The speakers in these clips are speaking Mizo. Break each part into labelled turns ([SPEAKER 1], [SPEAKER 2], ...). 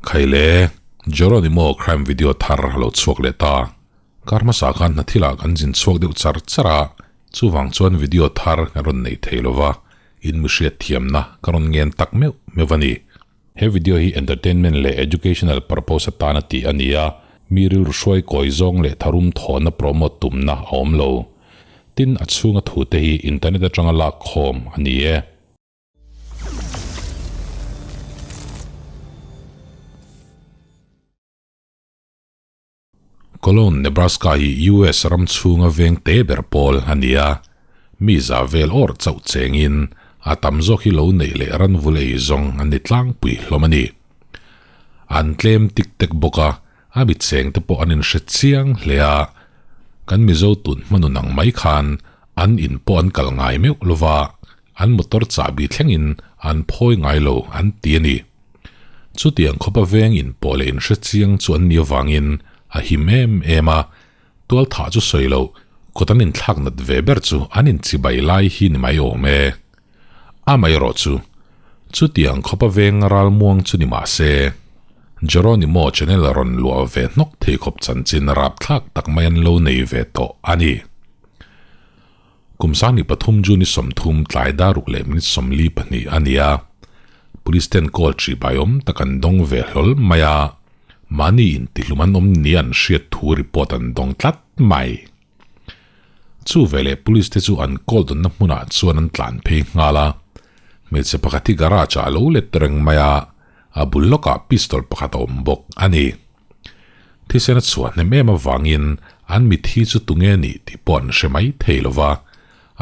[SPEAKER 1] Khaile, Jeronimo crime video thar a lo chhuak leh ta. Kar hmasa khan hna thilah kan zin chhuak deuh char char a, chuvang chuan video thar kan rawn nei thei lo va, in mi hriat thiamna ka rawn ngen tak meuh meuh a ni. He video hi entertainment leh educational purpose atana tih a ni a, mi rilru hruai kawi zawng leh tharum thawhna promote tumna a awm lo. Tin, a chhunga thute hi internet atanga lak khawm a ni e. Cologne, Nebraska hi US ram chhunga veng te ber pawl a ni a. Mi za vel awrh chauh chengin a tam zawk hi lo neih leh ranvul ei zawng an ni tlangpui hlawm a ni. An tlem tik tek bawk a, a mi cheng te pawh an inhre chiang hle a. Kan Mizo tun hmanun ang mai khan an in pawh an kal ngai meuh lova, an motor chahbi thlengin an phawi ngai lo an ti a ni. Chutiang khawpa veng inpawh leh inhre chiang chu an nih avangin a him em em a, tual thah chu sawi loh, kut an inthlak nat ve ber chu an inchibai lai hi ni mai awm e. Amaherawh chu, chutiang khawpa veng ralmuang chu ni mah se, Jeronimo channel rawn luah ve hnawk thei khawp chanchin rapthlak tak mai an lo nei ve tawh a ni. Kum sangni pathum June 30 tlai daruk leh minute 42 a ni a, Police ten call chi baiawm tak an dawng ve hlawl mai a, mahni intihlum an awm nia an hriat thu report an dawng tlat mai. Chu veleh Police te chu an call dawnna hmunah chuan an tlan phei nghal a, hmeichhe pakhat hi garage ah a lo let reng mai a, a bul lawkah pistol pakhat a awm bawk a ni. Thisen a chhuah hnem em avangin an mithi chu tunge nih tih pawh an hre mai thei lo va,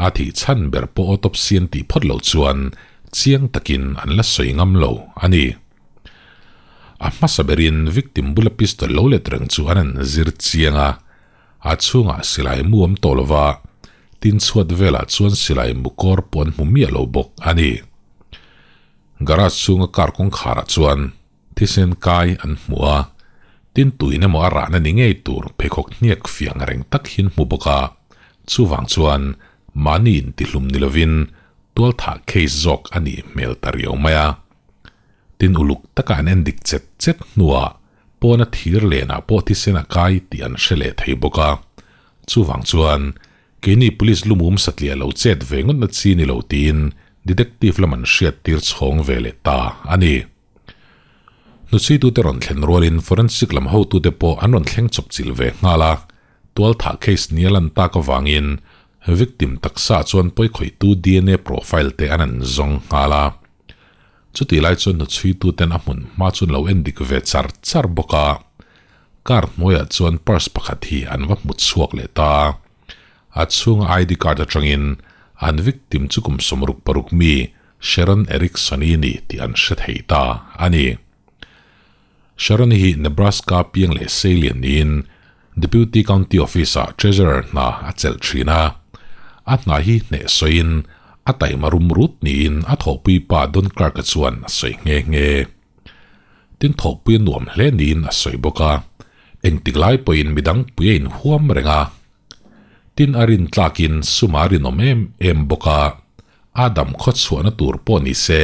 [SPEAKER 1] a thih chhan ber pawh autopsy an tih phawt loh chuan chiang takin an la sawi ngam lo a ni. A hmasa berin victim bula pistol lo let reng chu an han zir chiang a, a chhungah silai mu awm tawh lo va, tin chhuat velah chuan silai mu kawr pawh an hmu miah lo bawk a ni. Garage chhunga car kawngkharah chuan Thisen kai an hmu a, tin tuin emaw a rahna ni ngei tur pheikhawk hniak fiang reng tak hi an hmu bawk a, chuvang chuan mahni intihlum ni lovin tualthah case zawk a nih hmel ta riau mai a. Tin uluk taka an en dik chet chet hnuah pawna thir lenah pawh thisen a kai tih an hre leh thei bawk a, chuvang chuan keini police lumum satliah lo chet ve ngawtna chi ni lo tiin detective lam an hriattir chhawng ve leh ta a ni. Hnuchhuitute rawn thlen rualin forensic lam hotute pawh an rawn thleng chawp chilh ve nghal a, tualthah case nia lan tak avangin victim taksa chuan pawikhawihtu dna profile te an an zawng nghal a. Chutih lai chuan hnuchhuituten a hmun hma chu an lo en dik ve char char bawk a, car hnuaiah chuan purse pakhat hi an va hmu chhuak leh ta. A chhunga ID card atangin an victim chu kum 66 mi Sharon Erickson-i ni tih an hre thei ta a ni. Sharon-i hi Nebraska piang leh Salient niin Deputy County Office-ah Treasurer hna a chelh thin a. A hna hi hneh sawiin a taima rum rut niin a thawhpui pa Don Clark-a chuan a sawi nghe nghe. Tin thawhpui a nuam hle niin a sawi bawk a, engtik lai pawhin midang pui a inhuam reng a. Tin a rin tlakin suma rinawm em em bawk a, Adam khaw chhuahna tur pawh ni se,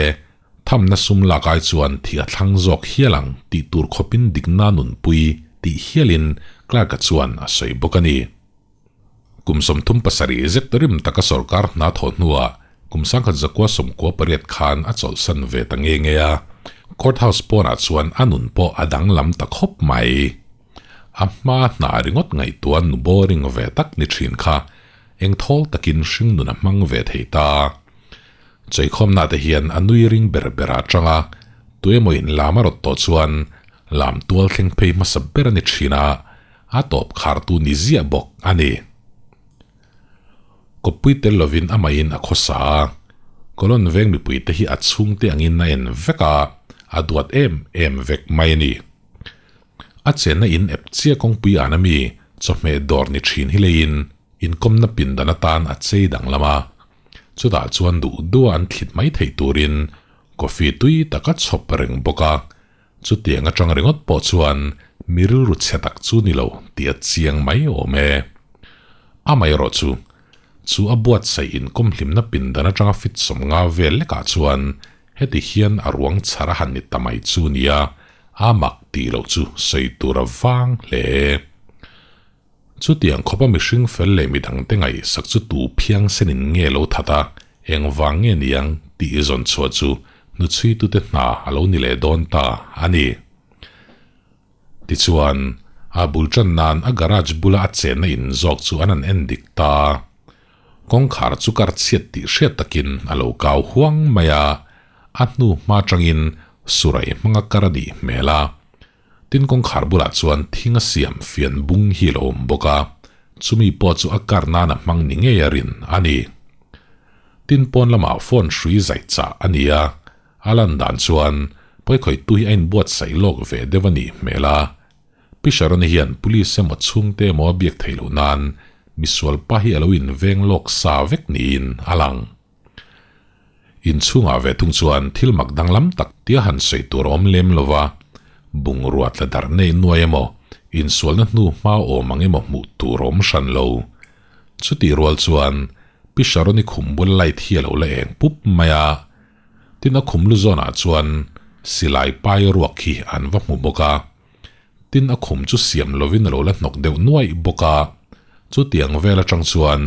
[SPEAKER 1] thamna sum lak ai chuan thih a thlang zawk hial ang tih tur khawpin dikna nunpui tih hialin Clark-a chuan a sawi bawk a ni. Kum 37 zet rim taka sawrkar hna thawh hnuah kum 1998 khan a chawlhsan ve ta nge nge a, Court House pawnah chuan a nun pawh a danglam ta khawp mai. A hma hna ringawt ngaihtuah nu boring ve tak ni thin kha Eng thawl takin hringnun a hmang ve thei ta. Chawihkhawmna te hian a nui ring ber ber a tang a, tuemaw in lam a rawt tawh chuan lam tual thleng phei hmasa ber a ni thin a, a tawp khartu ni ziah bawk a ni. Kawppui tel lovin amahin a khawsa a, Colon veng mipui te hi a chhungte angin a en vek a, a duat em em vek mai a ni. A chenna in ep chiah kawngpui an ami chawhmeh dawr ni thin hi leiin inkawmna pindan atan a chei danglam a. Chutah chuan duh duha an thlit mai theih turin coffee tui tak a chhawp reng bawk a. Chutiang atang ringawt pawh chuan mi rilru chhe tak chu ni lo tih a chiang mai awm e. Amaherawh chu, chu a buatsaih inkawm hlimna pindan atanga fit sawmnga vel lekah chuan heti hian a ruang chhar a han ni ta mai chu nia. A mak tih loh chu sawi tur a vang hle. Chutiang khawpa mihring fel leh midangte ngaihsak chu tu phiangsenin nge lo that a, engvang nge niang tih zawn chhuah chu hnuchhuitute hna a lo ni leh dawn ta a ni. Tichuan, a bul tan nan a garage bula a chenna in zawk chu an han en dik ta. Kawngkhar chu kar chhiat tih hriat takin a lo kau huang mai a, a hnu hma tangin surai hmanga kar a nih hmel a. Tin kawngkhar bulah chuan thing a siam fian bung hi a lo awm bawk a, chumi pawh chu a kar nan a hmang ni ngei a rin a ni. Tin pawn lamah phone hrui zaih chah a ni a, a lan dan chuan pawikhawihtu hi a inbuatsaih lawk ve deuh a nih hmel a. Pi Sharon-i hian police emaw chhungte emaw a biak theih loh nan misual pa hi a lo inveng lawk sa vek niin a lang. Inchhungah ve thung chuan thil mak danglam tak tia han sawi tur a awm lem lo va, bungrua tla darh nei nuai emaw, insualna hnu hma awm ang emaw hmuh tur a awm hran lo. Chutih rual chuan Pi Sharon-i khum bul light hi a lo la eng pup mai a, tin a khum lu zawnah chuan silai pai ruak hi an va hmu bawk a, tin a khum chu siam lovin a lo la hnawk deuh nuaih bawk a, chutiang vel atang chuan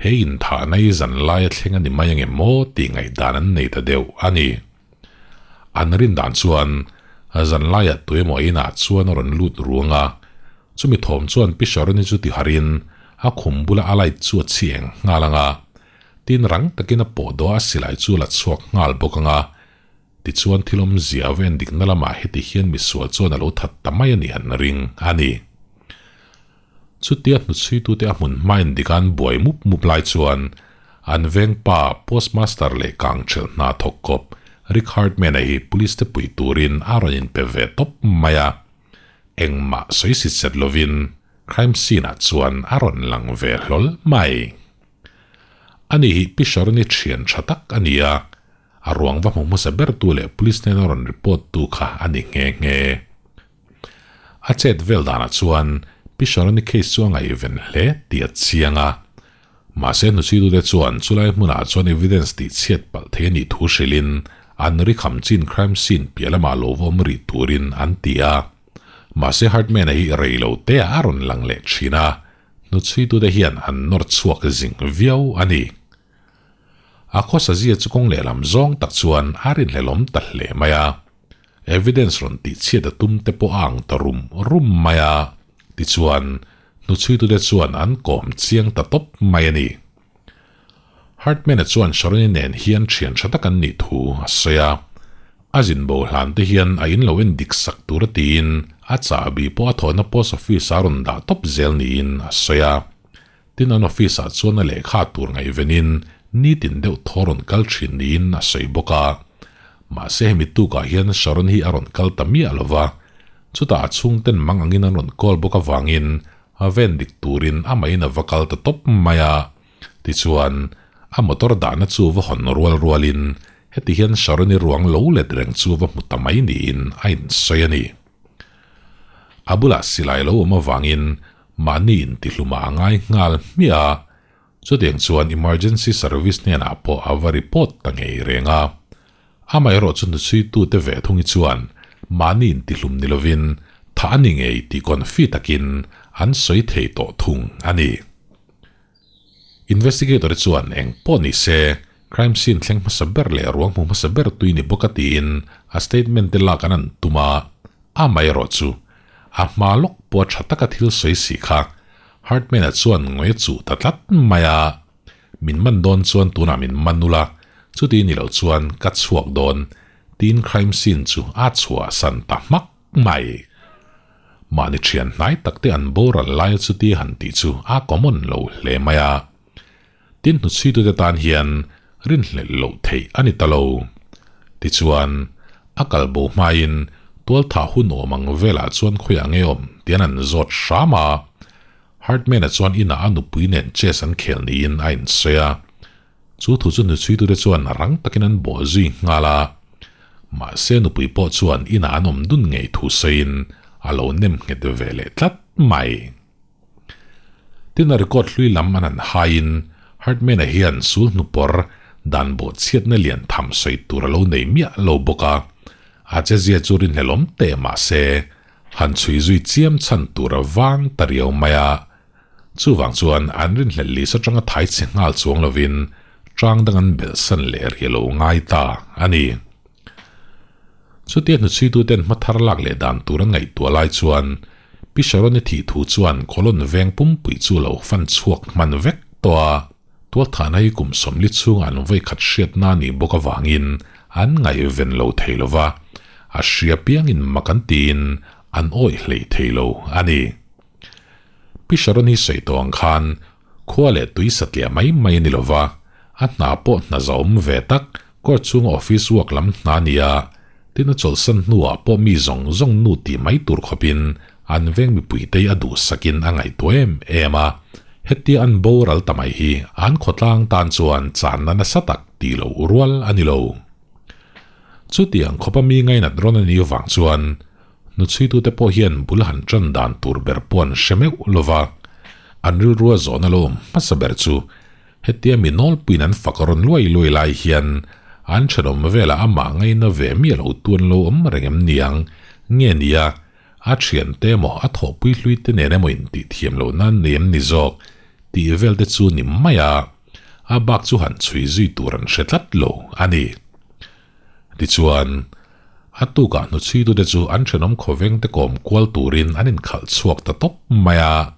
[SPEAKER 1] he inthahna hi zan laia thleng a ni mai angem maw tih ngaihdan an nei ta deuh a ni. An rin dan chuan zan laiah tuemaw inah chuan a rawn lut ruang a, chumi thawm chuan Pi Sharon-i chu tiharhin a khum bula a light chu a chhi eng nghal ang a, tin rang takin a pawh dawh a silai chu a la chhuak nghal bawk ang a, Tichuan thil awmzia a ven dikna lamah heti hian misual chuan a lo that ta mai a ni an ring a ni. Chutia hnuchhuitute a hmun hma en dik an buai mup mup lai chuan an vengpa Postmaster leh kangthelh hna thawk kawp Rick Hartman-a hi police te pui turin a rawn inpe ve tawp mai a. Engmah sawi sit set lovin crime scene-ah chuan a rawn lang ve hlawl mai. Ani hi Pi Sharon-i thian tha tak a ni a, A ruang va hmu hmasa bertu leh police hnena rawn report tu kha a ni nghe nghe. A chet vel danah chuan Pi Sharon-i case chu a ngaihven hle tih a chiang a. Mahse hnuchhuitute chuan chulai hmunah chuan evidence tih chhiat palh thei a nih thu hrilhin an ri kham chin crime scene piah lamah lo va awm rih turin an ti a. Mahse Hartman-a hi rei lo te ah a rawn lang leh thin a, hnuchhuitute hian an nawr chhuak zing viau a ni. A khawsa zia chu kawng lehlam zawng tak chuan a rinhlelawm ta hle mai a. Evidence rawn tih chhiat a tum te pawh a ang ta rum rum mai a. Tichuan, hnuchhuitute chuan an kawm chiang ta tawp mai a ni. Hartman-a chuan Sharon-i nen hian thian tha tak an nih thu a sawi a. A zin bo hlan te hian a in lo en dik sak tur a tiin a chahbi pawh a thawhna post office-a rawn dah tawp zel niin a sawi a. Tin an office ah chuan a lehkha tur ngaihvenin nitin deuh thaw rawn kal thin niin a sawi bawk a. Mahse hemi tukah hian Sharon hi a rawn kal ta miah lo va, chutah a chhungten mang angin an rawn call bawk avangin a ven dik turin amahin a va kal ta tawp mai a. Tichuan, a motor dahna chu va hawn rual rualin heti hian Sharon-i ruang lo let reng chu va hmu ta mai niin a insawi a ni. A bulah silai lo awm avangin Mahni intihlumah a ngai nghal hmiah a, chutiang chuan emergency service hnenah pawh a va report ta ngei reng a. Amaherawh chu hnuchhuitute ve thungi chuan mahni intihlum ni lovin thah a ni ngei tih confi takin an sawi thei tawh thung a ni. Investigator-te chuan eng pawh ni se crime scene thleng hmasa ber leh ruang hmu hmasa ber tui ni bawk a tiin a statement te lak an an tum a, amaherawh chu A hma lawk pawh tha taka thil sawi si kha Hartman-a chuan ngawi a chuh ta tlat mai a. Min man dawn chuan tunah min man ula, chuti ni lo chuan ka chhuak dawn, tiin crime scene chu a chhuahsan ta hmak mai. Mahni thian hnai takte an boral laia chuti han tih chu a common lo hle mai a. Tin hnuchhuitute tan hian rinhlelh loh theih a ni ta lo. Tichuan, a kal bo hmain tualthah hun awm ang velah chuan khawiah nge awm tian an zawt hram a. Hartman-a chuan inah a nupui nen chess an khel niin a insawi a. Chu thu chu hnuchhuitute chuan rang takin an bawh zui nghal a. Mahse nupui pawh chuan inah an awm dun ngei thu sawiin a lo nem nghet ve leh tlat mai. Tin a record hlui lam an han haiin Hartman-a hian sul hnupawr dan bawhchhiatna lian tham sawi tur a lo nei miah lo bawk a. A chezia chu rinhlelawm teh mah se, han chhui zui chiam chhan tur a vang ta riau mai a. Chuvang chuan an rinhlelh list atanga thai chhe nghal chuang lovin tang dang an belh san leh rih lo ngai ta a ni. Chutia hnuchhuituten hma thar lak leh dan tur an ngaihtuah lai chuan Pi Sharon-i thih thu chuan Kawlawn veng pumpui chu lo fan chhuak hman vek tawh a. Tualthahna hi kum 40 chhunga an vawikhat hriatna a nih bawk avangin an ngaihven lo thei lo va, a hria piangin mak an tiin an awih hleih thei lo a ni. Pi Sharon hi sawi tawh ang khan khua leh tui satliah mai mai a ni lo va, a hna pawh hna zahawm ve tak court chhunga office work lam hna a ni a, tin a chawlhsan hnuah pawh mi zawng zawng nu tih mai tur khawpin an veng mipuitei a duhsakin a ngaihtuah em em a, hetia an boral ta mai hi an khawtlang tan chuan channa nasa tak tih loh rual a ni lo. Chutiang khawpa mi ngainat rawn a nih vang chuan Hnuchhuitute pawh hian bul han tan dan tur ber pawh an hre meuh lo va, an rilrua zawhna lo awm hmasa ber chu hetia mi nawlpuiin an fak rawn luai luai lai hian an thenawm velah amah ngaina ve miah lo tu an lo awm reng em niang nge nia a thiante emaw a thawhpui hlui te nen emaw intih thiam loh nan nei em ni zawk tih vel te chu ni mai a, a bak chu han chhui zui tur an hre tlat lo a ni. Tichuan. A tukah hnuchhuitute chu an thenawm khawveng te kawm kual turin an inkhalh chhuak ta tawp mai a.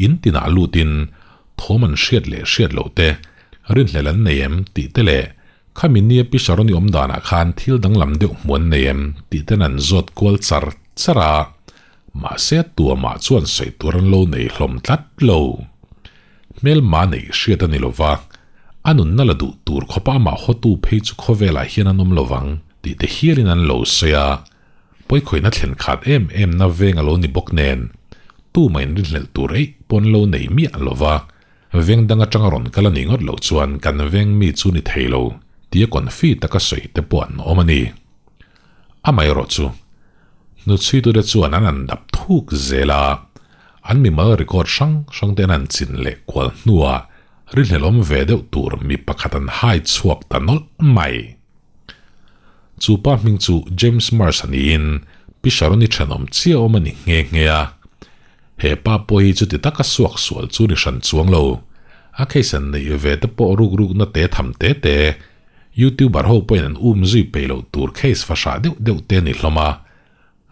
[SPEAKER 1] In tinah lutin thawm an hriat leh hriat loh te, rinhlelh an nei em tih te leh khami nia Pi Sharon-i awm danah khan thil danglam deuh hmu an nei em tih ten an zawt kual char char a. Mahse a tuamah chuan sawi tur an lo nei hlawm tlat lo. Hmelma neih hriat a ni lo va, a nunna la duh tur khawpa amah hawtu phei chu khawvelah hian an awm lo vang tih te hialin an lo sawi a. Pawikhawihna thlen khat em em na veng a lo ni bawk nen, tumah inrinhlelh tur eih pawn lo nei miah lo va, veng dang atanga rawn kal a nih ngawt loh chuan kan veng mi chu ni thei lo tia confi taka sawi te pawh an awm a ni. Amaherawh chu, hnuchhuitute chuan an an dap thuk zel a, an mimal record hrang hrang te an an chin leh kual hnuah rinhlelawm ve deuh tur mi pakhat an hai chhuak ta nawlh mai. Chu pa hming chu James Marsh a niin Pi Sharon-i thenawm chiah awm a ni nghe nghe a. He pa pawh hi chuti taka suak sual chu ni hran chuang lo. A case an neih ve te pawh ruk rukna te tham te te, Youtuber ho pawhin an um zui peih loh tur case fa hrah deuh deuh te a ni hlawm a.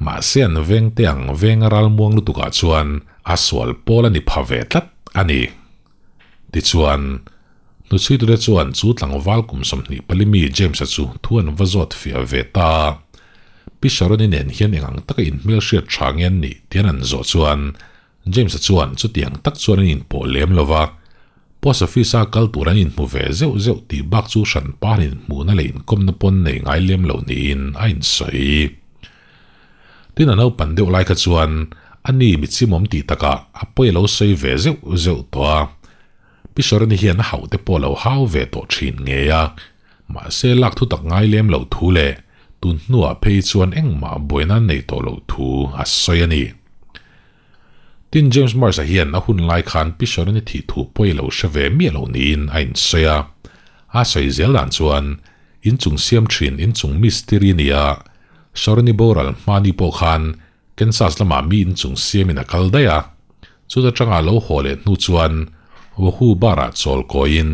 [SPEAKER 1] Mahse an veng te ang veng a ralmuang lutukah chuan a sual pawl a ni pha ve tlat a ni. Tichuan, hnuchhuitute chuan chu tlangval kum 24 mi James-a chu thu an va zawt fiah ve ta a. Pi Sharon-i nen hian eng ang taka inhmelhriat tha nge an nih tian an zawh chuan James-a chuan chutiang tak chuan an inpawh lem lo va, Post Office-a kal tur an inhmu ve zeuh zeuh tih bak chu hranpa an inhmuhna leh inkawmna pawn nei ngai lem lo niin a insawi. Tin a naupan deuh lai kha chuan a ni mi chimawm tih takah a pawi a lo sawi ve zeuh zeuh tawh a. Pi Sharon-i hian a hauh te pawh a lo hau ve tawh thin ngei a, mahse lak thu tak ngai lem loh thu leh tun hnuah phei chuan engmah buaina an nei tawh loh thu a sawi a ni. Tin James Marsh-a hian a hun lai khan Pi Sharon-i thih thu pawi lo hre ve miah loh niin a insawi a. A sawi zel dan chuan inchung siam thin inchung mistiri a ni a, Sharon-i boral hmani pawh khan Kansas lamah mi inchung siamin a kal daih a. Chuta tanga lo haw leh hnu chuan Wahoo bar-ah chawl kawiin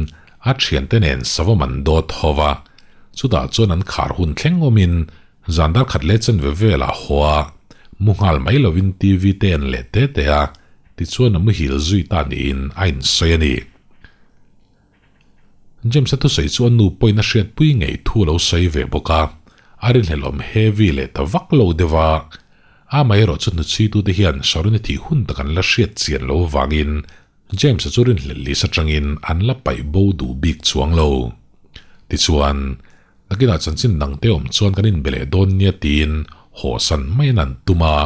[SPEAKER 1] a thiante nen savam an dawt ho va. Chutah chuan an khar hun thleng awmin zan dar khat leh chanve velah haw a, mu nghal mai lovin TV te en leh te te a, tichuan a muhil zui ta niin a insawi a ni. James-a thusawi chu a nu pawhin a hriatpui ngei thu a lo sawi ve bawk a, a rinhlelawm heavy leh ta vak lo deuh a. Amaherawh chu hnuchhuitute hian Sharon-i thih hun tak an la hriat chian lo vangin James-a chu rinhlelh list atangin an la paih bo duh bik chuang lo. Tichuan, nakinah chanchin dangte awm chuan kan inbe leh dawn nia tiin hawhsan mai an an tum a.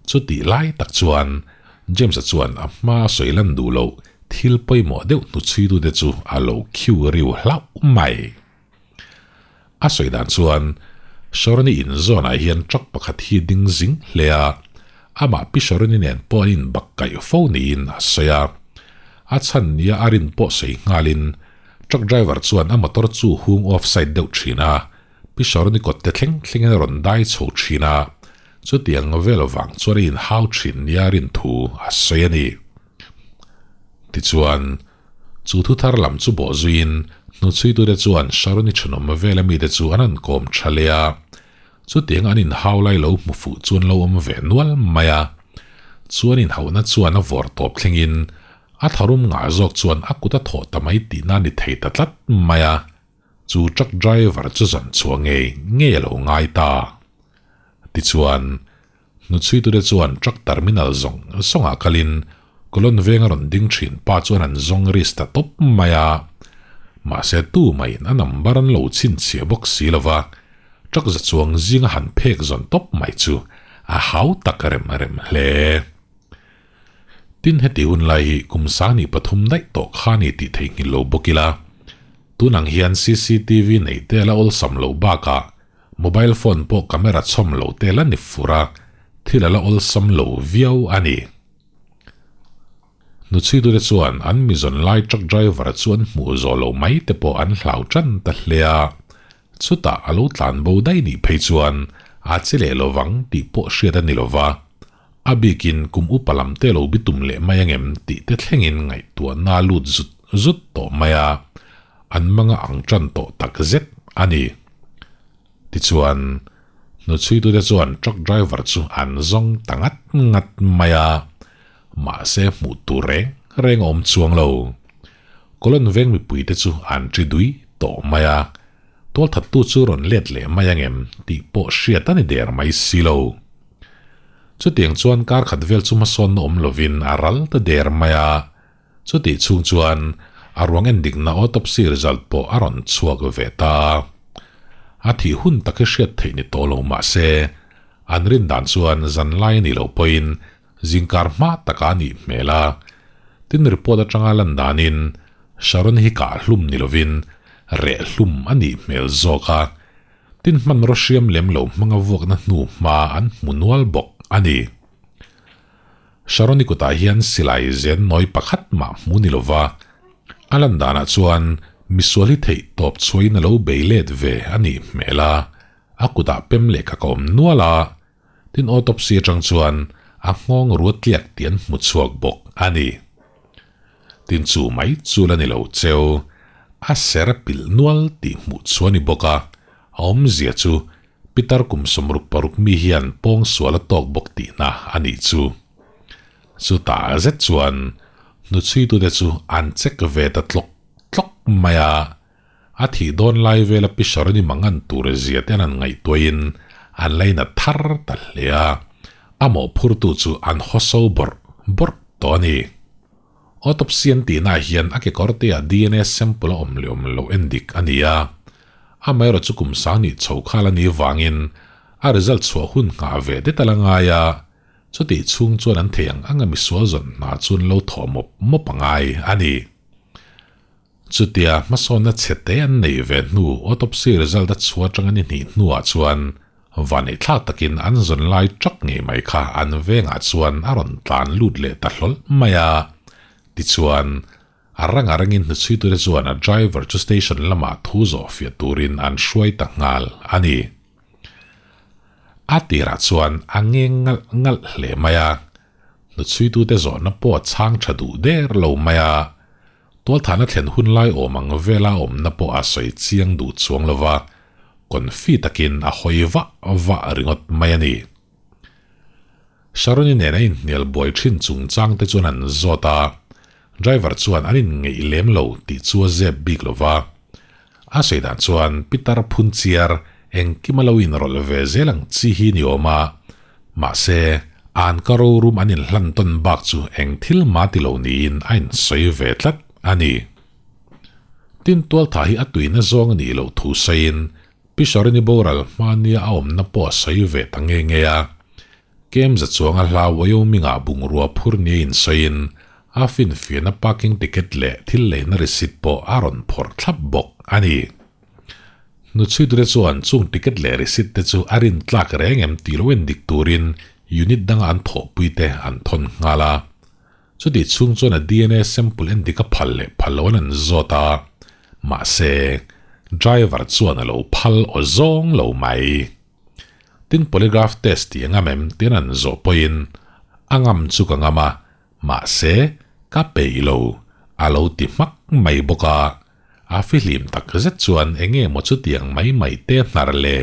[SPEAKER 1] Chutih lai tak chuan James-a chuan a hma a sawi lan duh loh thil pawimawh deuh hnuchhuitute chu a lo khiu riu hlauh mai. A sawi dan chuan Sharon-i inzawnah hian truck pakhat hi ding zing hle a, amah Pi Sharon-i nen pawh an inbak kaih fo niin a sawi a. A chhan nia a rin pawh sawi nghalin truck driver chuan a motor chu hung offside deuh thin a. Pi Sharoni kawt te thleng thlengin a rawn dai chho thin a, chutiang vel vang chuan a inhau thin nia rin thu a sawi a ni. Tichuan, chu thu thar lam chu bawh zuiin hnuchhuitute chuan Sharoni thenawm vela mite chu an han kawm tha leh a, chutiang an inhau lai lo hmu fuh chu an lo awm ve nual mai a. Chuan inhauhna chuan a vawr tawp thlengin a tharum ngah zawk chuan a kut a thawh ta mai tihna ni thei ta tlat mai a. Chu truck driver chu zan chhuah ngei ngei a lo ngai ta. Tichuan, hnuchhuitute chuan truck terminal zawng zawngah kalin Colon veng a rawn ding thin pa chuan an zawng risk ta tawp mai a. Mahse tumaiin a number an lo chhinchhiah bawk si lova, truck za chuang zinga han phek zawn tawp mai chu a hau tak rem rem hle. Tin heti hun lai hi kum sangni pathum daih tawh kha ni tih theihnghilh lo bawk ila, tun ang hian cctv neih te la awlsam loh bakah mobile phone pawh camera chhawm loh te la ni fur a, thil a la awlsam lo viau a ni. Hnuchhuitute chuan an mizawn lai truck driver chu an hmuh zawh loh mai te pawh an hlau tan ta hle a, chutah a lo tlan bo daih nih phei chuan a che leh lovang tih pawh hriat a ni lova. A bikin kum upa lam te lo bitum leh mai angem tih te thlengin ngaihtuahna a lut zut zut tawh mai a, an manga ang tan tawh tak zet a ni. Tichuan, hnuchhuitute chuan truck driver chu an zawng ta ngat ngat mai a, mahse hmuh tur reng reng a awm chuang lo. Colon veng mipuite chu an ṭi dui tawh mai a, tualthattu chu rawn let leh mai angem tih pawh hriat a ni der mai si lo. Chutiang chuan kar khat vel chu hmasawnna awm lovin a ral ta der mai a, chutih chhung chuan a ruang endikna autopsy result pawh a rawn chhuak ve ta. A thih hun tak hi hriat theih ni tawh lo mah se, an rin dan chuan zan lai a nih loh pawhin zingkar hma taka a nih hmel a. Tin report atanga lan danin Sharon hi kah hlum ni lovin reh hlum a nih hmel zawk a, Tin hmanraw hriam lem lo hmanga vuakna hnu hma an hmu nual bawk a ni. Sharoni kutah hian silai zen nawi pakhat mah hmu ni lova, a lan danah chuan misual hi theih tawp chhuain a lo bei let ve a nih hmel a, a kutah pem lehkha ka awm nual a, tin autopsy atang chuan a nghawng ruat tliak tih an hmu chhuak bawk a ni. Tin chu mai chu la ni lo cheu, a ser pilh nual tih hmuh chu a ni bawk a, a awmzia chu Pitar kum 66 mi hian pawng sual a tawk bawk tihna a nih chu. Chutah zet chuan hnuchhuitute chu an check ve ta tlawk tlawk mai a, A thih dawn lai vela Pi Sharoni mangan tur zia te an han ngaihtuahin an lainat thar ta hle a, a mawhphurtu chu an hawso bawrh bawrh tawh a ni. Autopsy an tihnaah hian a kekawr teah dna sample a awm leh awm loh en dik a ni a, amaherawh chu kum sang nih chho khal a nih vangin a result chhuah hun nghah ve det a la ngai a, chutih chhung chuan an thei ang anga misual zawn hna chu an lo thawh mawp mawp a ngai a ni. Chutia hmasawnna chhe te an neih ve hnu autopsy result a chhuah atanga ni hnih hnuah chuan vaneihthlak takin an zawn lai truck ngei mai kha an vengah chuan a rawn tlan lut leh ta hlawl mai a. Tichuan, a ranga rangin hnuchhuitute chuan a driver chu station lamah thu zawh fiah turin an hruai ta nghal a ni. A tirah chuan a ngeng ngalh ngalh hle mai a, hnuchhuitute zawhna pawh a chhang tha duh der lo mai a. Tualthahna thlen hun lai awm ang vela awmna pawh a sawi chiang duh chuang lo va, confi takin a hawi vah vah ringawt mai a ni. Sharoni nen a inhnial buai thin chungchang te chuan an zawt a, driver chuan an inngeih lem lo tih chu a zep bik lo va. A sawi dan chuan Peter Phunchiar engkim a lo inrawlh ve zel ang chi hi ni awm a, mahse, an ka rorum an inhlan tawn bak chu eng thil mah ti lo niin a insawi ve tlat a ni. Tin, tualtha hi a tuina zawng a nih loh thu sawiin Pi Sharini boral hmania a awmna pawh a sawi ve ta nge nge a. Kem za chuanga hla Wyoming-ah bungrua phur nia insawiin a finfiahna parking ticket leh thil leina receipt pawh a rawn phawrh thlap bawk a ni. Hnuchhuitute chuan chung ticket leh receipt te chu a rin tlak reng em tih lo en dik turin unit danga an thawhpuite an thawn nghal a. Chutih chhung chuan a dna sample en dik a phal leh phal lo an an zawt a, mahse, Driver chuan a lo phal aw zawng lo mai. Tin polygraph test tih a ngam em tiin an zawh pawhin a ngam chu ka ngam a, mahse ka peih lo a lo ti hmak mai bawk a. A fihlim tak zet chuan enge maw chutiang mai mai te hnar le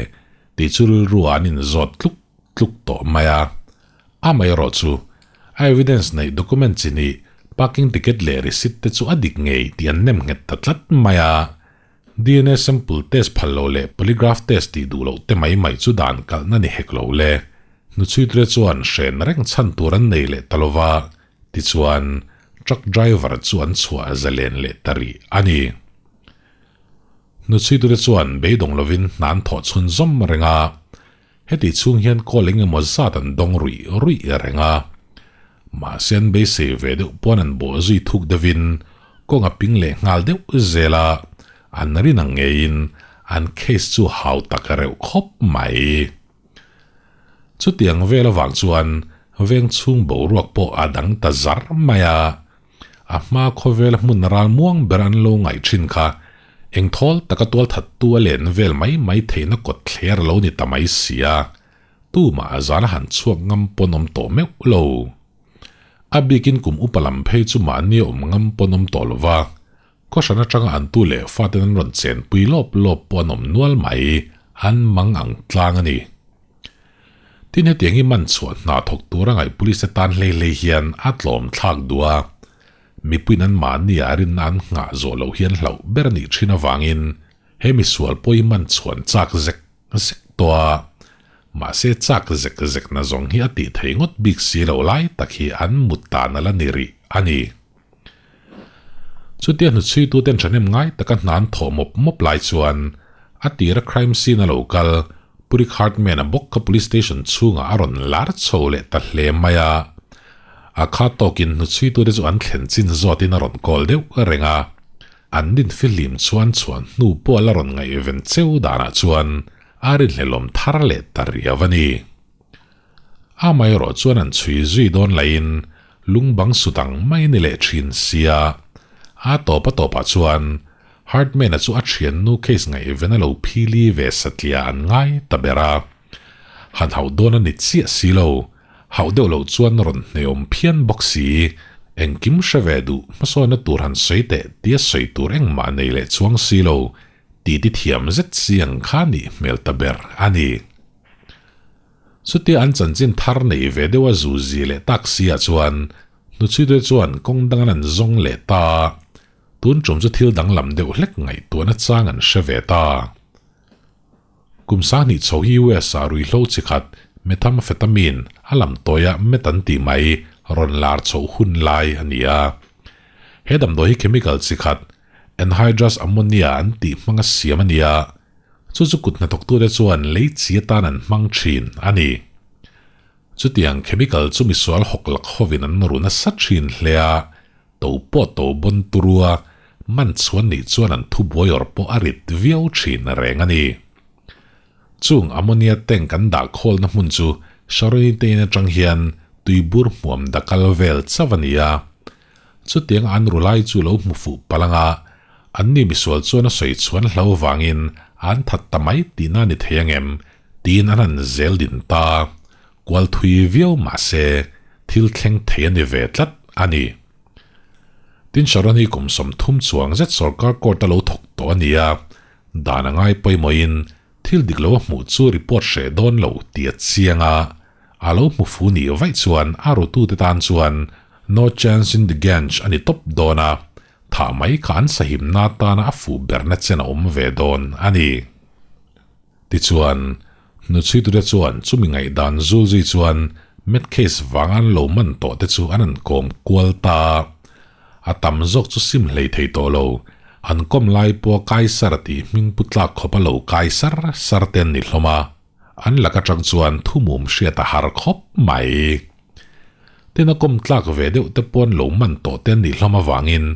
[SPEAKER 1] tih chu rilru ah an inzawt tluk tluk tawh mai a. Amaherawh chu, a evidence neih document chi nih parking ticket leh receipt te chu a dik ngei tih an nem nghet ta tlat mai a. Dna sample test phal lo leh polygraph test tih duh loh te mai mai chu dan kalhna ni hek lo le. Hnuchhuitre chuan hren reng chhan tur an nei leh ta lo va, tichuan truck driver chu an chhuah zalen leh ta rih a ni. Hnuchhuitre chuan beidawng lovin hna an thawh chhun zawm reng a. Heti chhung hian call eng emaw zat an dawng ruih ruih reng a. Mahse an beisei ve deuh pawn an bawh zui thuk deuhin kawng a ping leh nghal deuh zel a, an rin ang ngeiin an case chu hau tak reuh khawp mai. Chutiang vel avang chuan veng chhung boruak pawh a dang ta zar mai a. A hma khawvela hmun ral muang ber an lo ngaih thin kha eng thawl taka tual thattu a len vel mai mai theihna kawt thler a lo ni ta mai si a, tumah a zan a han chhuak ngam pawn awm tawh meuh lo. A bikin kum upa lam phei chu mahni a awm ngam pawn awm tawh lo va, khawhran atanga an tu leh faten an rawn chenpui lawp lawp pawh an awm nual mai, an mang ang tlang a ni. Tin hetiang hi man chhuah hna thawk tura ngaih police te tan hlei hlei hian a tlawm thlak duh a, mipuiin an mahni ah rinna an nghah zawh loh hian hlauh ber a nih thin avangin he misual pawh hi man chhuan chak zek zek tawh a, mahse chak zek zek na zawng hi a tih thei ngawt bik si lo lai tak hi an mut dan a la ni rih a ni. Chutia hnuchhuituten thahnem ngai taka hna an thawh mawp mawp lai chuan a tira crime scene a lo kal Pu Rick Hartman-a bawk kha police station chhungah a rawn lar chho leh ta hle mai a. A kha tawkin hnuchhuitute chu an thlen chin zawtin a rawn call deuh reng a. An dinfihlim chuan chhuan hnu pawh a la rawn ngaihven cheu danah chuan a rinhlelawm thar leh ta riau a ni. Amaherawh chuan an chhui zui dawn laiin lungbang su dang mai ni leh thin sia. A tawp a tawpah chuan Hartman-a chu a thiannu case ngaihven a lo phili ve satliah an ngai ta ber a. Han hauh dawn a ni chiah si lo, hauh deuh loh chuan rawn hneawm phian bawk si. Engkim hre ve duh hmasawnna tur han sawi teh tia sawi tur engmah nei leh chuang si lo, titi thiam zet si ang kha nih hmel ta ber a ni. Chutia an chanchin thar nei ve deuh a zuzi leh tak si ah chuan hnuchhuite chuan kawng dang an an zawng leh ta a, tun tum chu thil danglam deuh hlek ngaihtuahna chang an hre ve ta. Kum sanghnih chho hi US ah ruihhlo chi khat methamphetamine a lam tawi a meth an tih mai rawn lar chhoh hun lai a ni a. He damdawi hi chemical chi khat anhydrous ammonia an tih hmanga siam a ni a, Chu chu kut hnathawktute chuan lei chi atan an hmang thin a ni. Chutiang chemical chu misual hawk lak hovin an ru nasa thin hle a, to pawh to bawn turua man chhuan nih chuan an thubuai awr pawh a rit viau thin reng a ni. Chung ammonia tank an dah khawlna hmun chu Sharoni te in atang hian tuibur hmuam dakal vel chauh a ni a. Chutiang an ru lai chu lo hmu fuh palh anga Anni misual chuan a sawi chhuan hlo vangin an that ta mai tihna ni thei angem tiin an han zel din ta. Kual thui viau mahse thil thleng thei a ni ve tlat a ni. Tin Sharon hi kum 30 chuang zet sorkar court a lo thawk tawh a ni a, dan a ngai pawimawhin thil dik lo a hmuh chu report hreh dawn lo tih a chiang a, a lo hmu fu nih vaih chuan a rutute tan chuan no chance in the gange a ni tawp dawn a, Thah mai kha an sahimna atana a fuh berna chen a awm ve dawn a ni. Tichuan, hnuchhuitute chuan chumi ngaihdan zul zui chuan Met case vanga an lo man tawh te chu an an kawm kual ta a. A tam zawk chu sim hlei thei tawh lo, an kawm lai pawha Kaisar tih hming pu tlak khawp a lo kai sar sar te an ni hlawm a. An lak atang chuan thumum hriat a har khawp mai. Tin a kawm tlak ve deuh te pawn lo man tawh te an nih hlawm avangin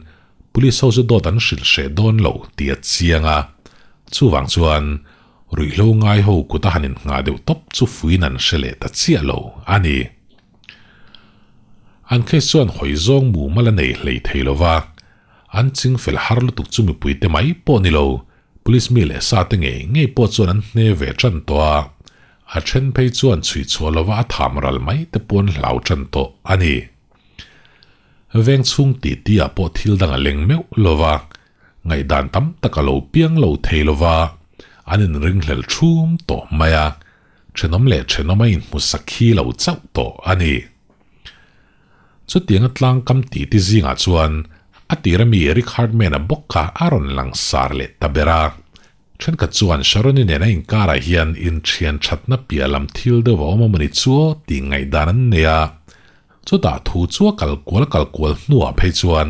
[SPEAKER 1] police ho chu dawt an hrilh hreh dawn lo tih a chiang a. Chuvang chuan ruihhlo ngai ho kut a han inngah deuh tawp chu fuin an hre leh ta chiah lo a ni. An case chuan hawi zawng mumal a nei hlei thei lo va, an chingfel har lutuk chu mipui te mai pawh ni lo. Police mi leh sa te ngei ngei pawh chuan an hne ve tan tawh a, a then phei chuan chhui chhuah lova a tham ral mai te pawh an hlau tan tawh a ni. Veng chhung titi ah pawh thil dang a leng meuh lova, ngaihdan tam tak a lo piang lo thei lova, an inringhlel thum tawh mai a, thenawm leh thenawm a inhmu sakhi lo chauh tawh a ni. Chutianga tlangkam titi zingah chuan a tira mi Eric Hartman-a bawk kha a rawn lang sar leh ta ber a. Thenkhat chuan Sharon-i nena inkarah hian inthian thatna piah lam thil deuh a awm a mawni chu aw tih ngaihdan an nei a. Chutah thu chu a kal kual a kal kual hnuah phei chuan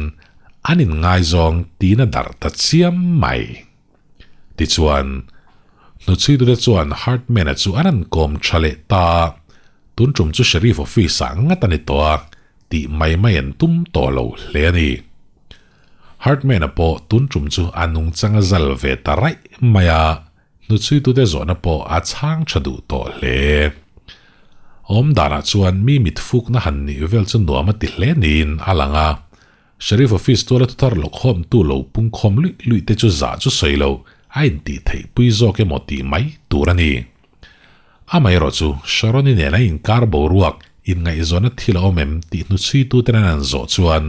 [SPEAKER 1] an inngaizawng tiin a darh ta chiam mai. Tichuan, hnuchhuitute chuan Hartman-a chu an han kawm tha leh ta a, tun tum chu Sheriff Office-ah ngat a ni tawh a, tih mai mai an tum tawh lo hle a ni. Hartman-a pawh tun tum chu a nungchang a zal ve ta raih mai a, hnuchhuitute zawhna pawh a chhang tha duh tawh hle. Awm danah chuan mi mitfukna han nih vel chu nuam a ti hle niin a lang a, Sheriff Office tuala thuthar lawkhawmtu lo pungkhawm luih luih te chu zah chu sawi lo, a intih theih pui zawk emaw tih mai tur a ni. Amaherawh chu Sharon-i nen a inkar boruak inngaihzawnna thil a awm em tih hnuchhuitu ten an han zawh chuan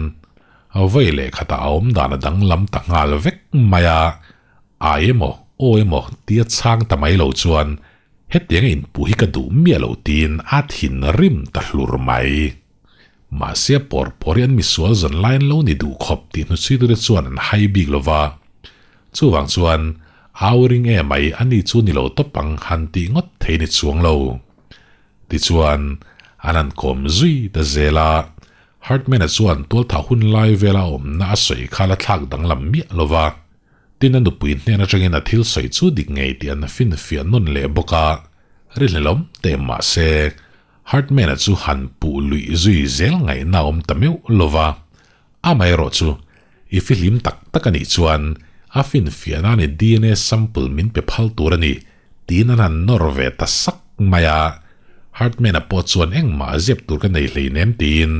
[SPEAKER 1] vawi leh khatah a awm dan a danglam ta nghal vek mai a, ai emaw aw emaw tia chhang ta mai lo chuan hetiang a inpuh hi ka duh miah lo tiin a thinrim ta hlur mai. Mahse a pawr pawr hi an misual zawn lai an lo ni duh khawp tih hnuchhuitute chuan an hai bik lo va. Chuvang chuan au ring e mai a ni chu ni lo tawp ang han tih ngawt thei ni chuang lo. Tichuan, an han kawm zui ta zel a, Hartman-a chuan tualthah hun lai vela awmna a sawi kha la thlak danglam miah lo va. Tin a nupui hnen atangin a thil sawi chu dik ngei tih an finfiah nawn leh bawk a, rinhlelawm teh mahse, Hartman-a chu han puh luih zui zel ngaihna a awm ta meuh lo va, amaherawh chu i fihlim tak tak a nih chuan a finfiahna ni dna sample min pe phal tur a ni tiin an han nawr ve ta sak mai a. Hartman-a pawh chuan engmah zep tur ka nei hleinem tiin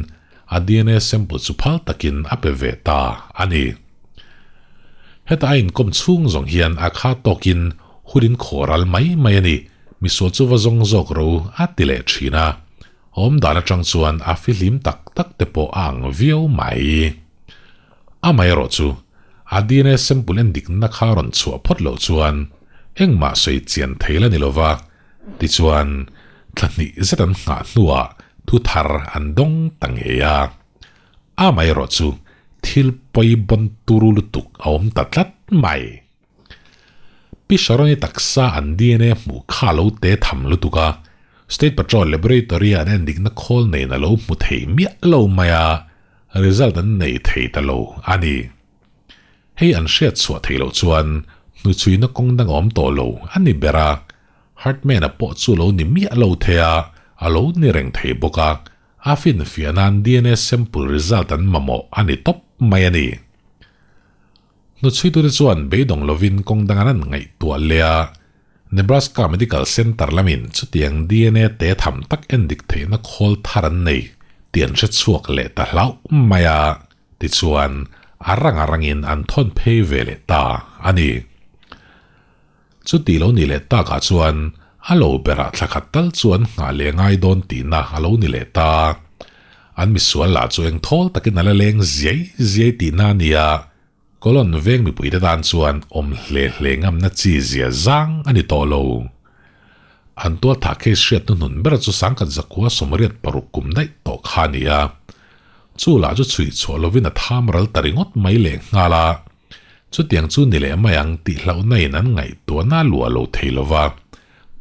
[SPEAKER 1] a dna sample chu phal takin a pe ve ta a ni. Heta a inkawm chhung zawng hian a kha tawkin hun in khawral mai mai a ni. Misual chu va zawng zawk ro a ti leh thin a, awm dan atang chuan a fihlim tak tak te pawh a ang viau mai. Amaherawh chu a dna sample en dikna kha rawn chhuah phawt loh chuan engmah sawi chian thei la ni lova, tichuan thla hnih zet an nghah hnuah thu thar an dawng ta ngei a. Amaherawh chu thil pawi bawn turu lutuk a awm ta tlat mai. Pi Sharon-i taksa an dna hmuh kha a lo te tham lutuk a, State Patrol Laboratory-a an endikna khawl nen a lo hmu thei miah lo mai a, result an nei thei ta lo a ni. Hei an hriat chhuah theih loh chuan hnuchhuina kawng dang a awm tawh lo a ni ber a, Hartman-a pawh chu lo ni miah lo thei a, a lo ni reng thei bawk a, a finfiah nan dna sample result an mamawh a ni tawp mai a ni. Hnuchhuitute chuan beidawng lovin kawng dang an an ngaihtuah leh a, Nebraska Medical Center lamin chutiang dna te tham tak endik theihna khawl thar an nei tih an hre chhuak leh ta hlauh mai a, tichuan a rang a rangin an thawn phei ve leh ta a ni. Chuti lo ni leh takah chuan a lo berah thla khat tal chu an nghah leh ngai dawn tihna a lo ni leh ta. An misual lah chu eng thawl takin a la leng ziai ziai tihna a ni a, Colon veng mipuite tan chuan awm hle hle ngamna chi zia zang a ni tawh lo. An tualthah case hriat hnuhnun ber chu sangkhat zakua 86 kum daih tawh kha a ni a, chu lah chu chhui chhuah lovin a tham ral ta ringawt mai leh nghal a. Chutiang chu ni leh mai ang tih hlauhna in an ngaihtuahna a luah lo thei lo va,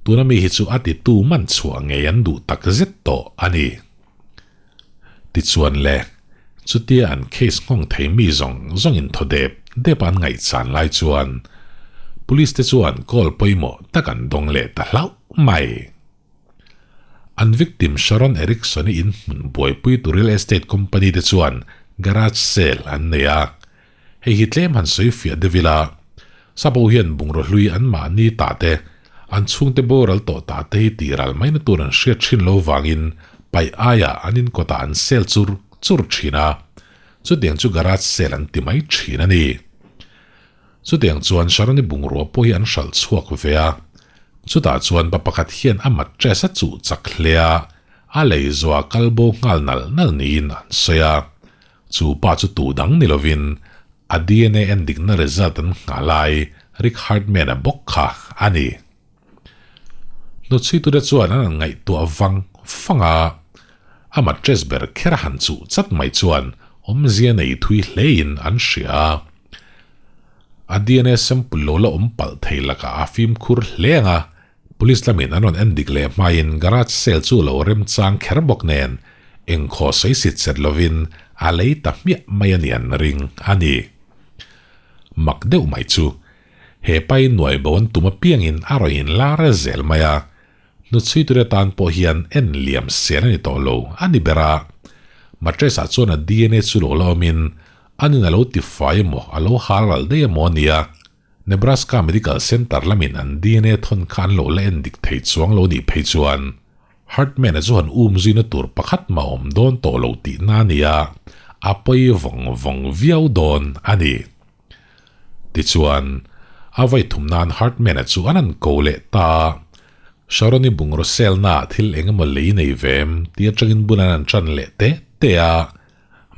[SPEAKER 1] tuna mi hi chu a titu man chhuah ngei an duh tak zet tawh a ni. Tichuan le, chutia an case nghawng thei mi zawng zawng in thaw dep dep a an ngaihchan lai chuan Police te chuan call pawimawh tak an dawng leh ta hlauh mai. An victim Sharon Erickson-i in hmun buaipuitu real estate company te chuan garage sale an nei a, Hei hi tlem han sawi fiah deuh ila, Sapo hian bungraw hlui an mahni tah te, an chhungte boral tawh tah te hi tih ral maina tur an hriat thin lo vangin paih aiah an inkawtah an sel chur chur thin a, chutiang chu garage sale an ti mai thin a ni. Chutiang chuan Sharoni bungrua pawh hi an hralh chhuak ve a. Chutah chuan pa pakhat hian a mattress a chuh chak hle a, a lei zuah kal bo nghal nal nal niin an sawi a. Chu pa chu tu dang ni lovin a DNA endikna result an nghah lai Rick Hartman-a bawk kha a ni. Hnuchhuitute chuan an han ngaihtuah vang vang a, a mattress ber kher a han chuh chat mai chuan awmzia nei thui hlein an hria a. A DNA sample lo la awm palh thei lakah a fimkhur hle ang a, police lamin an rawn en dik leh hmain garage sale chu lo remchang kher bawk nen engkhaw sawi sit set lovin a lei ta hmiah mai a ni an ring a ni. Mak deuh mai chu He pai nuai bo an tum apiangin a rawn inlar zel mai a, hnuchhuiture tan pawh hian en liam sen a ni tawh lo a ni ber a. Mattress ah chuan a DNA chu lo la awmin anin a lo tifai emaw a lo hal ral daih emaw a nia. Nebraska Medical Center lamin an DNA thawn kha an lo la en dik thei chuang lo nih phei chuan Hartman-a chu han um zuina tur pakhat mah awm dawn tawh lo tihna a nia, a pawi vawng vawng viau dawn a ni. Tichuan, a vawi thum nan Hartman-a chu an han ko leh ta a. Sharon-i bungraw selnaah thil eng emaw lei nei ve em tih atangin bul an han tan leh te te a.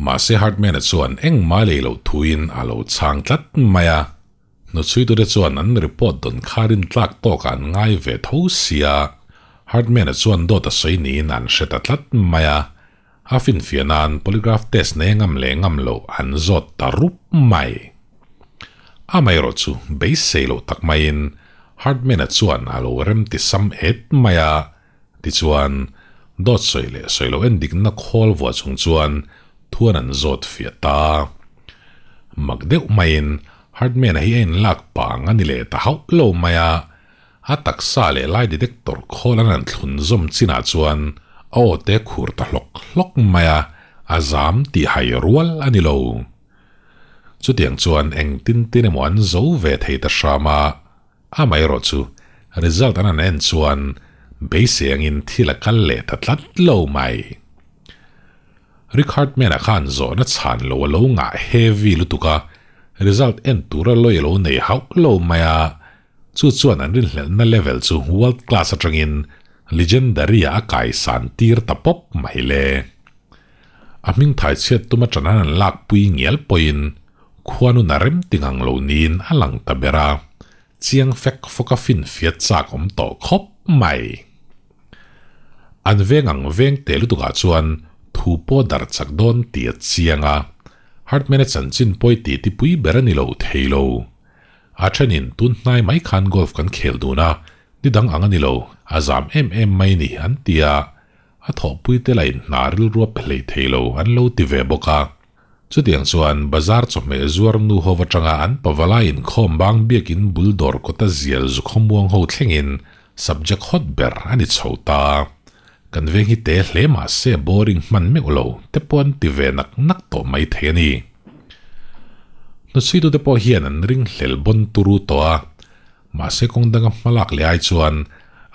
[SPEAKER 1] Mahse Hartman-a chuan engmah lei loh thuin a lo chhang tlat mai a. Hnuchhuitute chuan an report dawn kha rintlak tawkah an ngai ve tho sia. Hartman-a chuan dawt a sawi niin an hre ta tlat mai a. A finfiah nan polygraph test nei ngam leh ngam loh an zawt ta rup mai. Amaherawh chu beisei loh tak maiin Hartman-a chuan a lo rem ti sam et mai a, tichuan dawt sawi leh sawi loh endikna khawl vuah chung chuan thuan an zawt fiah ta. Mak deuh maiin Hartman-a hi a inlak pang a ni leh ta hauh lo mai a, A taksa leh lai detector khawl an han thlun zawm chinah chuan a aw te khur ta hlawk hlawk mai a, a zam tih hai rual a ni lo. Chutiang chuan engtin tin emaw an zo ve thei ta hram a, amaherawh chu result an han en chuan beisei angin thil a kal leh ta tlat lo mai. Rick Hartman-a khan zawhna chhan lo a lo ngah heavy lutuk a, result en tura lawi a lo nei hauh lo mai a, Chu chuan an rinhlelhna level chu world class atangin legendary-ah a kaisan tir ta pawp mai le. A hming thai chhiat tum atana an lakpui ngial pawhin khuanun a rem ti ngang lo niin a lang ta ber a, chiang fek fawk a finfiat chak awm tawh khawp mai. An veng ang veng teh lutukah chuan thu pawh dar chak dawn tih a chiang a, Hartman-a chanchin pawi tih tipui ber a ni lo thei lo. A thenin tun hnai mai khan golf kan khel dun a, ni dang ang a ni lo, a zam em em mai ni an ti a, a thawhpui te lah in hna rilru a pe hlei thei lo an lo ti ve bawk a. Chutiang chuan bazar chawhmeh zuar nu ho atanga an pavalai inkhawm bang biakin bul dawr kawta zial zu khawmuang ho thlengin subject hot ber a ni chho ta. Kan veng hi te hle mah se boring hman meuh lo te pawh an ti ve nak nak tawh mai thei a ni. Hnuchhuitute pawh hian an ring hlel bawn turu tawh a, mahse kawng danga hmalak leh ai chuan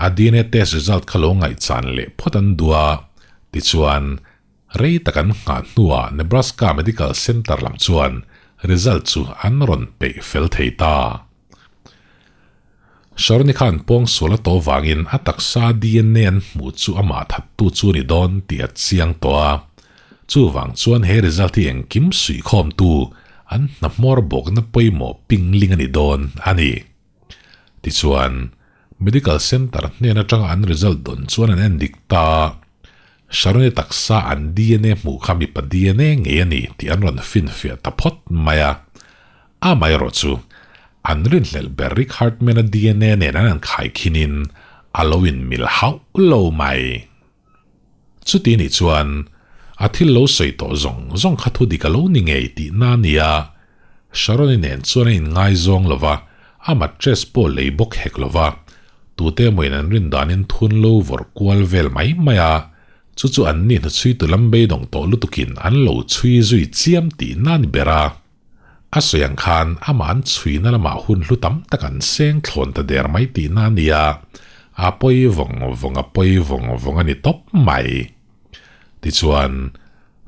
[SPEAKER 1] a DNA test result kha lo ngaihchan leh phawt an duh a, tichuan rei tak an nghah hnuah Nebraska Medical Center lam chuan result chu an rawn peih fel thei ta. Sharoni khan pawngsual a tawh vangin a taksa DNA an hmuh chu amah thattu chu a ni dawn tih a chiang tawh a. Chuvang chuan he result hi engkim suihkhawmtu an hna hmawr bawkna pawimawh pingling a ni dawn a ni. Tichuan, Medical Centre hnen atanga an result dawn chuan an endik ta a. Sharoni taksa an DNA hmuh kha mipa DNA ngei a ni tih an rawn finfiah ta phawt mai a. Amaherawh chu, an rinhlelh ber Rick Hartman-a DNA nen an han khaikhinin a lo inmil hauh lo mai. Chuti nih chuan, a thil lo sawi tawh zawng zawng kha thu dik a lo ni ngei tihna a ni a, Sharon-i nen chuan a inngaizawng lo va, a mattress pawh lei bawk hek lo va, tute emawin an rin danin thun lo vawrh kual vel mai mai a, Chu chu anni hnuchhuitu lam beidawng tawh lutukin an lo chhui zui chiam tihna a ni ber a. A sawi ang khan amah an chhuina lamah hun hlu tam tak an seng thlawn ta der mai tihna a ni a, a pawi vawng vawng a pawi vawng vawng a ni tawp mai. Tichuan,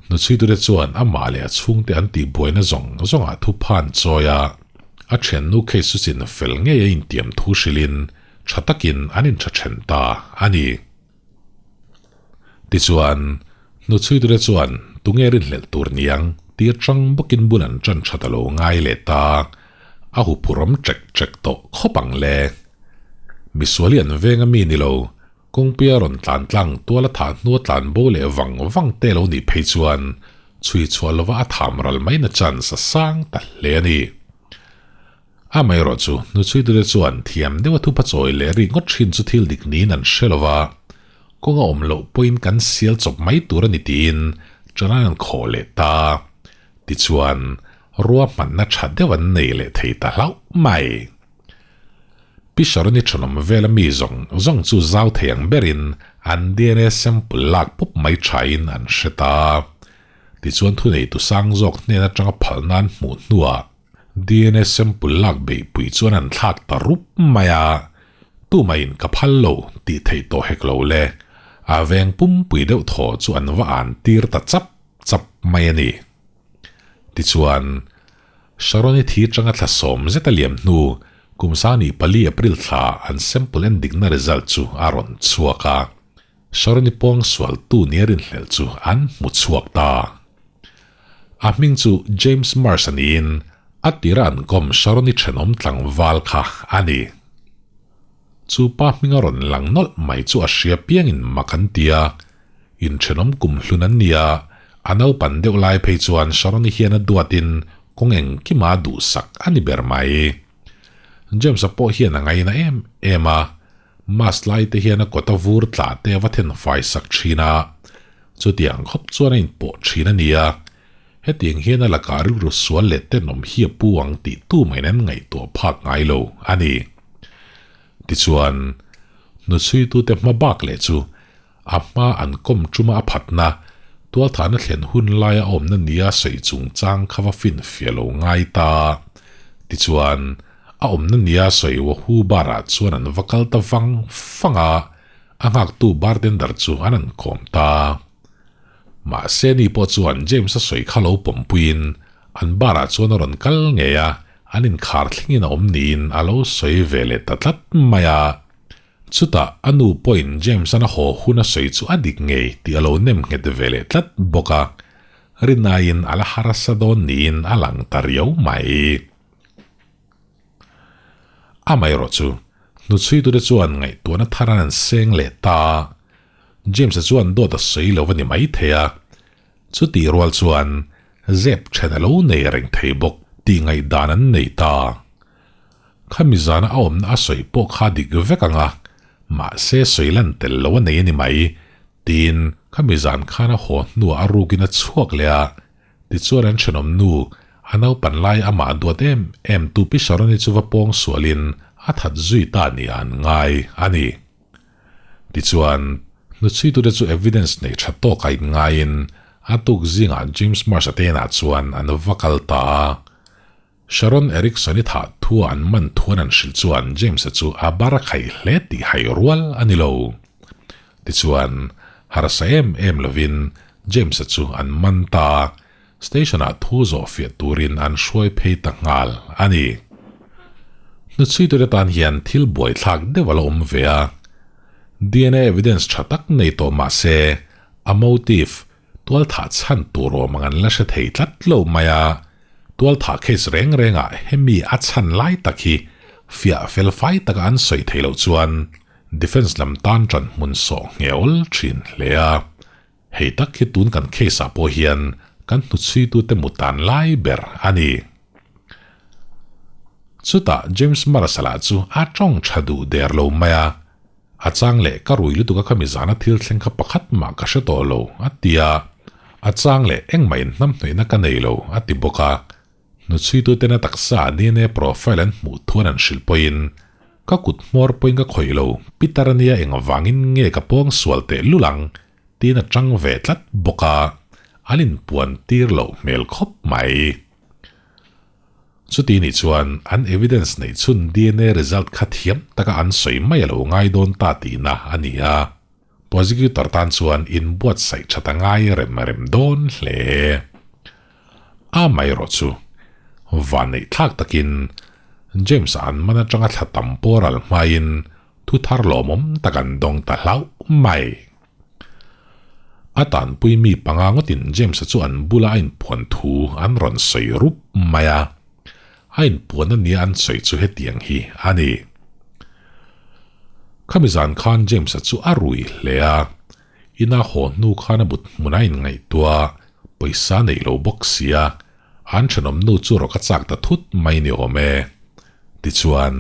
[SPEAKER 1] hnuchhuitute chuan amah leh a chhungte an tihbuaina zawng zawngah thupha an chawi a. A thiannu case chu chin fel ngei a intiam thu hrilhin tha takin an intha then ta a ni. Tichuan, hnuchhuitute chuan tunge rinhlelh tur niang tir chang bawkin bul an tan that a lo ngai leh ta, a huphurawm chek chek tawh khawp ang le. Misual hi an veng a mi ni lo, kawngpuia rawn tlan tlang tual a thah hnua tlan bo leh vang vang te lo nih phei chuan chhui chhuah lova a tham ral maina chance a sang ta hle a ni. Amaherawhchu, hnuchhuitute chuan thiam deuha thupa chawi leh rik ngawt thin chu thil dik niin an hre lo va, kawng a awm loh pawhin kan sial chawp mai tur a ni tiin ṭan an khawh leh ta. Tichuan, ruahmanna ṭha deuh an nei leh thei ta hlauh mai. Pi Sharon-i ṭhenawm vela mi zawng zawng chu zau thei ang berin an dna sample lak pup mai ṭhain an hre ta. Tichuan thuneitu sang zawk hnen aṭanga phal nan hmuh hnuah, Dna sample lak beihpui chuan an thlak ta rup mai a, tumahin ka phal lo tih theih tawh hek lo le, a veng pumpui deuh thaw chu an va an tir ta chap chap mai a ni. Tichuan, Sharon-i thi atanga thla sawm zet a liam hnu kum sangni pali April thla an sample en dikna result chu a rawn chhuak a, Sharon-i pawng sualtu nia rinhlelh chu an hmu chhuak ta. A hming chu James Marsh a niin a tira an kawm Sharon-i thenawm tlangval kha a ni. Chu pa hminga rawn lang nawlh mai chu a hria piangin mak an ti a, inthenawm kum hlun an ni a, a naupan deuh lai phei chuan Sharon-i hian a duatin kawng engkima a duhsak a ni ber mai. James-a pawh hian a ngaina em em a, Mass lai te hian a kawta vur tla te a va then fai sak thin a, chutiang khawp chuan a inpawh thin a ni a, hetiang hian a lakah rilru sual leh tenawm hi a pu ang tih tu mahin an ngaihtuah phak ngai lo a ni. Tichuan, hnuchhuitute hma bak leh chu a hma an kawm tuma a phatna, tualthahna thlen hun laia a awmna nia sawi chungchang kha va finfiah lo ngai ta. Tichuan, a awmna nia sawi Wahoo bar-ah chuan an va kal ta vang vang a, a nghaktu bartender chu an han kawm ta. Mahse ni pawh chuan James-a sawi kha lo pawmpuiin an bar-ah chuan a rawn kal ngei a, an inkhar thlengin a awm niin a lo sawi ve leh ta tlat mai a. Chutah a nu pawhin James-an a haw hun a sawi chu a dik ngei tih a lo nem nghet ve leh tlat bawk a, rinaiin a la harsa dawn niin a lang ta riau mai. Amaherawh chu, hnuchhuitute chuan ngaihtuahna thar an seng leh ta a, James-a chuan dawt a sawi lo a ni maithei a, chutih rual chuan zep then a lo nei reng thei bawk tih ngaihdan an nei ta. Khami zana a awmna a sawi pawh kha dik vek ang a, mahse sawi lan tel lo a nei a ni mai, tiin khami zan khan a haw hnuah a rukin a chhuak leh a, tichuan an thenawm nu, a naupan lai amah duat em em tu Pi Sharon-i chu va pawng sualin a that zui ta nia an ngai a ni. Tichuan, hnuchhuitute chu evidence nei tha tawk a inngaiin a tuk zingah James Marsh-a te inah chuan an va kal ta a. Sharon Erickson-i thah thua an man thuan an hrilh chuan James-a chu a bar a khaih hle tih hai rual a ni lo. Tichuan, harsa em em lovin James-a chu an man ta a, station-ah thu zawh fiah turin an hruai phei ta nghal a ni. Hnuchhuitute tan hian thil buaithlak deuh a la awm ve a, dna evidence tha tak nei tawh mah se, a motive, Tualthah chhan tur awm ang an la hre thei tlat lo mai a, tualthah case reng rengah hemi a chhan lai tak hi fiah fel fai taka an sawi thei loh chuan defence lam tan ṭan hmun sawh ngheawl ṭhin hle a. Hei tak hi tun kan case ah pawh hian kan hnuchhuitute mu tan lai ber a ni. Chutah James Marshall-a chu a ṭawng ṭha duh der lo mai a. A chang leh ka rui lutuk a khami zana thil thleng kha pakhat mah ka hre tawh lo, a ti a. A chang leh engmah inhnamhnawihna ka nei lo, a ti bawk a. Hnuchhuituten a taksa dna profile an hmuh thuan an hrilh pawhin, Ka kut hmawr pawhin ka khawih lo, Peter ania engvangin nge ka pawng sual teh lul ang, tiin a chang ve tlat bawk a. An inpuan tir loh hmel khawp mai. Chuti nih chuan an evidence neih chhun dna result kha thiam taka an sawi mai a lo ngai dawn ta tihna a ni a, prosecutor tan chuan inbuatsaih that a ngai rem rem dawn hle. Amaherawhchu, vanneih thlak takin. James-a an man atanga thla tam pawh ral hmain thu thar lawmawm tak an dawng ta hlauh mai. A tanpui mi panga ngawtin James-a chu an bula a inpuan thu an rawn sawi rup mai a. A inpuan a nia an sawi chu hetiang hi a ni. Khami zan khan James-a chu a rui hle a. Ina haw hnu khan a but hmun a inngaihtuah a, pawisa neih lo bawk sia, an thenawm nu chu rawk a chak ta thut mai ni awm e. Tichuan,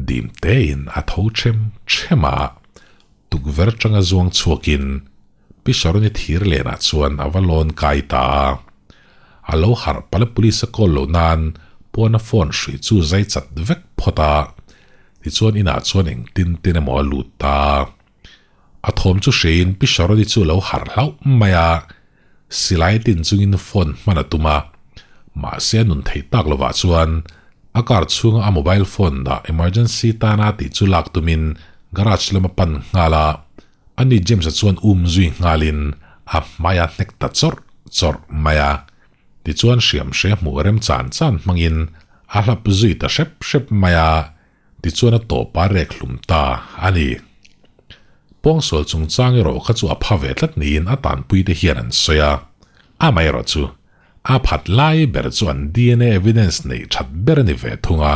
[SPEAKER 1] dim tein a tho them them a, tukverh atanga zuang chhuakin Pi Sharon-i thir lenah chuan a va lawn kai ta a. A lo harh pala police a call loh nan pawn a phone hrui chu zai chat vek phawt a, tichuan inah chuan engtin tin emaw a lut ta a. A thawm chu hreiin Pi Sharon-i chu a lo harh hlauh mai a, silai tin chungin phone hman a tum a, mahse a nun theih tak lovah chuan a car chhunga a mobile phone dah emergency tana tih chu lak tumin garage lam a pan nghal a, ani James-a chuan um zui nghalin a hmai a hnek ta chawrh chawrh mai a. Tichuan hriamhre hmuh rem chan chan hmangin a hlap zui ta hrep hrep mai a. Tichuan a tawp a rek hlum ta a ni. Pawngsual chungchang erawh kha chu a pha ve tlat niin a tanpui te hian an sawi a. Amaherawh chu, a phat lai ber chu an dna evidence neih that ber a ni ve thung a,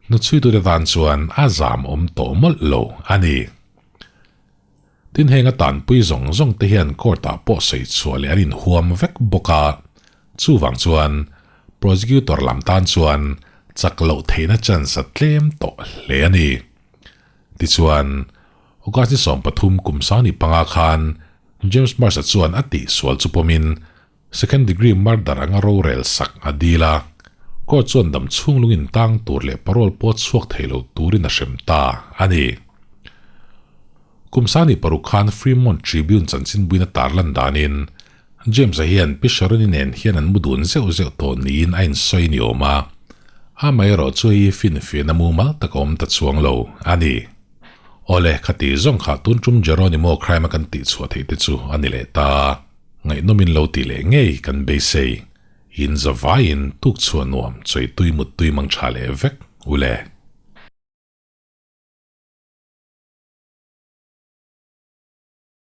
[SPEAKER 1] hnuchhuitute tan chuan a zam awm tawh mawlh lo a ni. Tin heng a tanpui zawng zawng te hian court ah pawh sawi chhuah leh an inhuam vek bawk a, chuvang chuan prosecutor lam tan chuan chak loh theihna chance a tlem tawh hle a ni. Tichuan, August ni 13 kum 25 khan James Marsh-a chuan a tihsual chu pawmin Second degree murder anga rorel sak a dil a, court chuan dam chhung lungin tang tur leh parole pawh chhuak thei lo turin a hrem ta a ni. Kum sani paruk khan Fremont Tribune chanchinbuina tarlan danin James-a hian Pi Sharon-i nen hian an mu dun zeuh zeuh tawh niin a insawi ni awm a, amaherawh chu hei hi finfiahna mumal tak a awm ta chuang lo a ni. Awle, khati zawng kha tun tum Jeronimo crime a kan tihchhuah theih te chu a ni leh ta. Ngaihnawmin lo tih leh ngei kan beisei. In zavaiin tuk chhuah nuam chawi tui mut tui mang tha leh vek u le.